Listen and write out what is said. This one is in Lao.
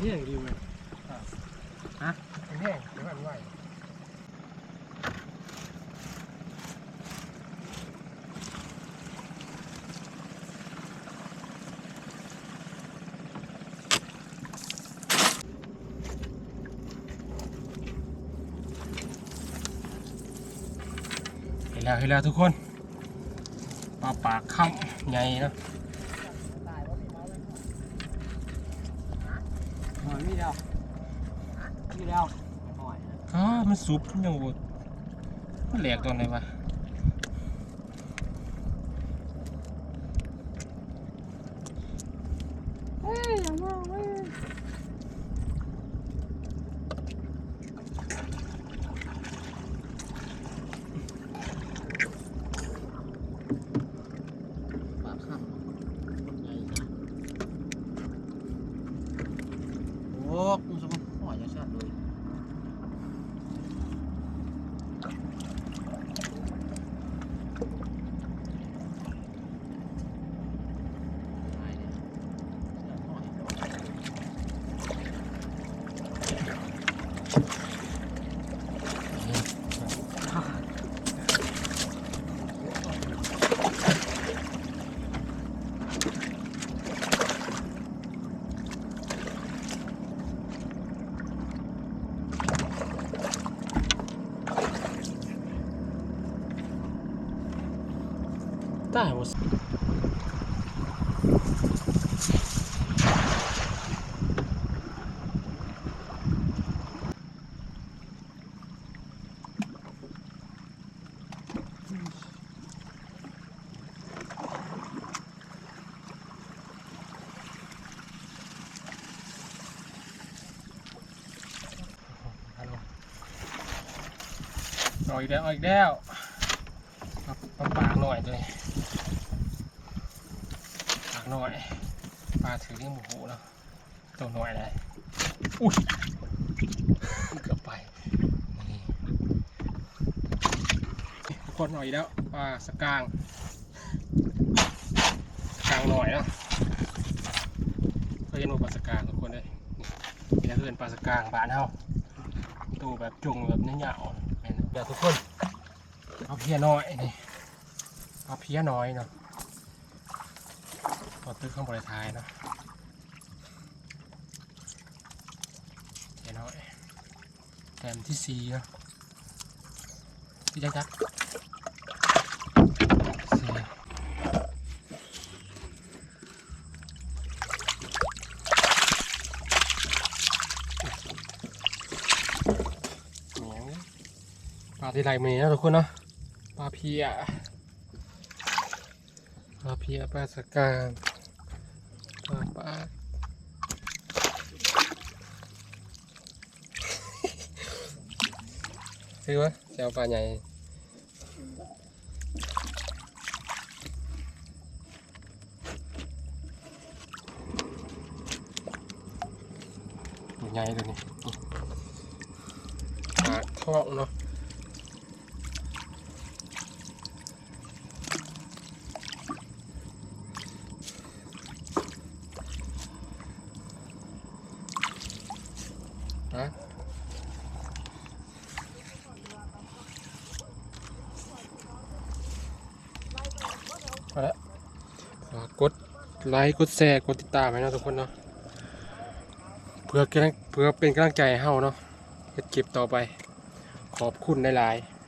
ແຫ້ງດີເວີຍ ຮະ ແຫ້ງ ແຕ່ວ່າມັນໄວ. ເຫັນແລ້ວ ເຫັນແລ້ວທຸກຄົນ ປາປາກຄຳໃຫຍ່ເນາະ ຫອຍມີແລ້ວ ມີແລ້ວ ຫອຍ ອ້າ ມັນສຸບ ມັນຍັງບໍ່ ມັນແຫຼກຕອນໃດວະ? ເອີຍ ຢ່າມາເວີຍ ປາກຄຳ ໃຫຍ່ນະ ໂອ້ ກຸ້ງສະໝຸນ ຫອຍຈັກຊັ້ນເລີຍ. ຕາຍ ເອົາອີກແລ້ວ ເອົາອີກແລ້ວ ປາ ປາປາກນ້ອຍຕົວນີ້ ປາກນ້ອຍ ປາຖືກຍັງບໍ່ຮູ້ເນາະ. ໂຕນ້ອຍໄດ໋ ອຸ້ຍ ເກືອບໄປ ນີ້ ທຸກຄົນ ເອົາອີກແລ້ວ ປາສະກາງ ສະກາງນ້ອຍເນາະ ເຄີຍເຫັນບໍ່ປາສະກາງ ທຸກຄົນເອີຍ? ນີ້ແຫຼະ ເອີ້ນປາສະກາງບ້ານເຮົາ ໂຕແບບຈົງແບບຍາວໆ ແມ່ນເດີທຸກຄົນ ປາເພຍນ້ອຍນີ້ ປາເພຍນ້ອຍເນາະ ບໍ່ຕຶກ ເຮົາບໍ່ໄດ້ຖ່າຍເນາະ. ເຈນ້ອຍ ແຕ້ມທີສີ່ເນາະ ທີ່ຈັກຈັກ ສີ່ ປາທີ່ໄລ່ມື້ນີ້ເນາະ ທຸກຄົນເນາະ ປາເພຍ. ປາເພຍ ປາສະກາງ ປາປາກ ຖືວ່າແຊວປາໃຫຍ່ ຕົວໃຫຍ່ຕົວນີ້ ປາກທ້ອງເນາະ. ຝາກກົດໄລ ກົດແຊ ກົດຕິດຕາມໃຫ້ເນາະທຸກຄົນເນາະ ເພື່ອ ເພື່ອເປັນກຳລັງໃຈໃຫ້ເຮົາເນາະ ເຮັດຄລິບຕໍ່ໄປ ຂອບຄຸນຫຼາຍໆ.